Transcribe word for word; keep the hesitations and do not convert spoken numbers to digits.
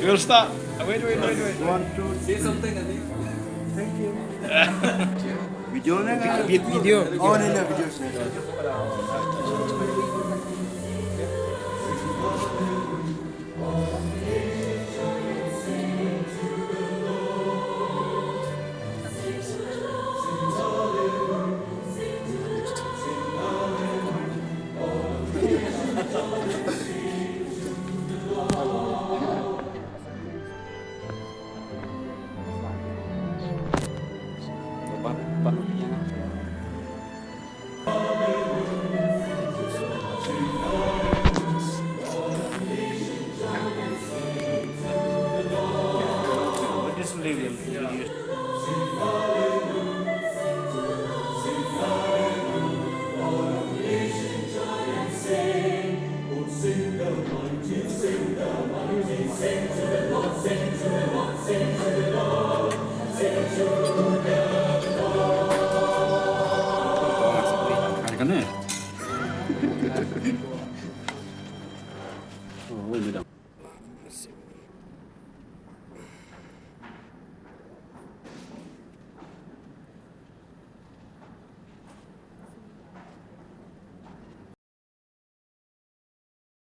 We'll start. Wait, wait, wait, wait. One, two, three. Say something, Ali. Thank you. Video na ka? Vid-, video. Oh, no, no, video.